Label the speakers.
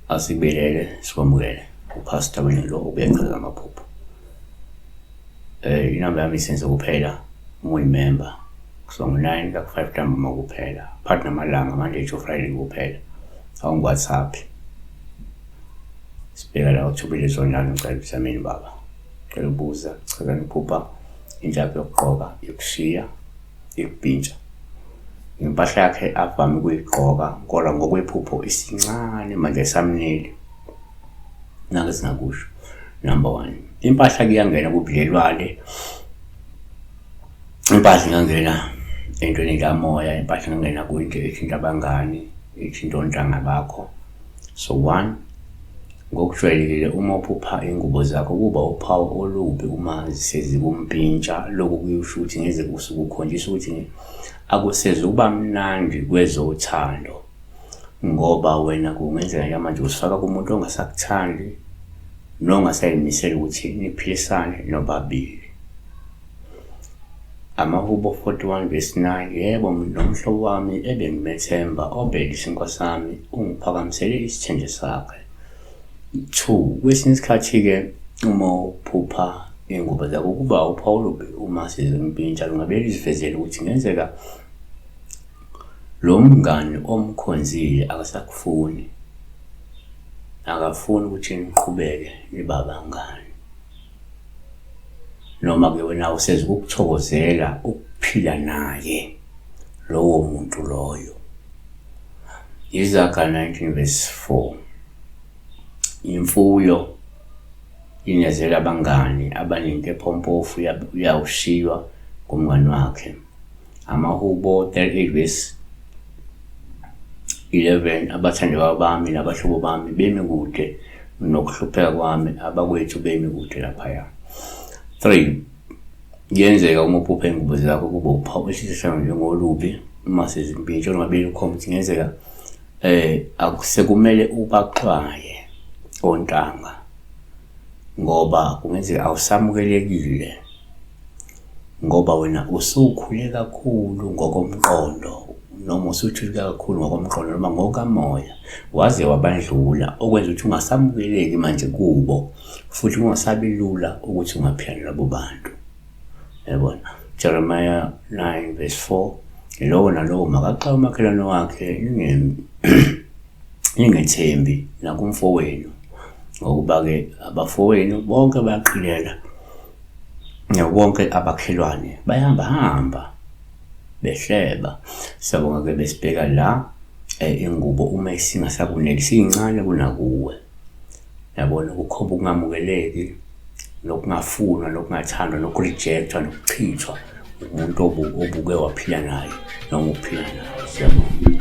Speaker 1: Asibelele sikwamukele uPastor wenu lo obuyachaza amaphupho. Inamba yami isenze kuphela uma uyimemba kusuka ngo-9 kuya ku-5 ntambama kuphela phakathi namalanga Monday to Friday kuphela awungi-WhatsApp. Sibheka la uthubile zondani ngicela usamini baba. Ngicela ukubuza chaza ngiphupha intsha yakho yokugqoka yokushiya ikubhintsha ngempahla yakhe avame ukuyigqoka kodwa ngokwephupho isincane manje ayisamneli. Nake singakusho number one, impahla kuyangena kubudlelwane, impahla ingangena entweni kamoya, impahla ingangena kwinto ethinta abangani, ethinta ontanga bakho. So one, ngokujwayelekile uma uphupha ingubo zakho kuba uphawu olubi uma sezikumpintsha. Lokhu kuyosho ukuthi ngeze kusukukhonjiswa ukuthi akusezukuba mnandi kwezothando ngoba wena kungenzeka njengamanje usifaka kumuntu ongasakuthandi nongasayimisele ukuthi niphilisane nobabili. Amahubo 41 verse 9 Yebo, nomhlobo wami ebengimethemba, obheka isinkwa sami, ungiphakamisele isithende sakhe. 2 Kwesinye isikhathi-ke uma uphupha iy'ngubo zakho kuba uphawu olubi uma sezimpintsha lungabe lizivezele ukuthi kungenzeka lo mngani omkhonzile akasakufuni, akafuni ukuthi niqhubeke nibe abangani. Noma-ke wena awusezukukuthokozela ukuphila naye lowo muntu loyo. Izaga 19 verse 4. Imfuyo inezela abangani abanenkepho mpofu uyawushiywa ngumngani wakhe. Amahubo 38 verse 11 Abathandekayo bami nabahlobo bami bemi kude nokuhlupheka kwami, abakwethu bemi kude laphaya. 3 Kuyenzeka uma uphupha iy'ngubo zakho kube uphawu esihlanu njengolubi uma sezimpintsha olungabili ukhomba ukuthi kungenzeka akusekumele ubaxwaye ontanga ngoba kungenzeka awusamukelekile ngoba wena usukhule kakhulu ngokomqondo noma usuthuthuke kakhulu ngokomqondo noma ngokamoya waze wabandlula okwenza ukuthi ungasamukeleki manje kubo futhi kungasabi lula ukuthi ungaphila nalabo bantu. Yabona? Jeremiah 9 verse 4 Lowo nalowo makaxwaye umakhelwane wakhe ningethembi nakumfowenu ngokuba-ke abafowenu bonke bayaqhilela bonke abakhelwane bayahambahamba behleba. Siyabonga-ke besibheka la ingubo uma isingasakuneli siyincane kunakuwe. Yabona kukhomba ukungamukeleki nokungafunwa nokungathandwa nokurejectwa nokuchithwa umuntu obuke waphila naye noma uphila naye. Siyabonga.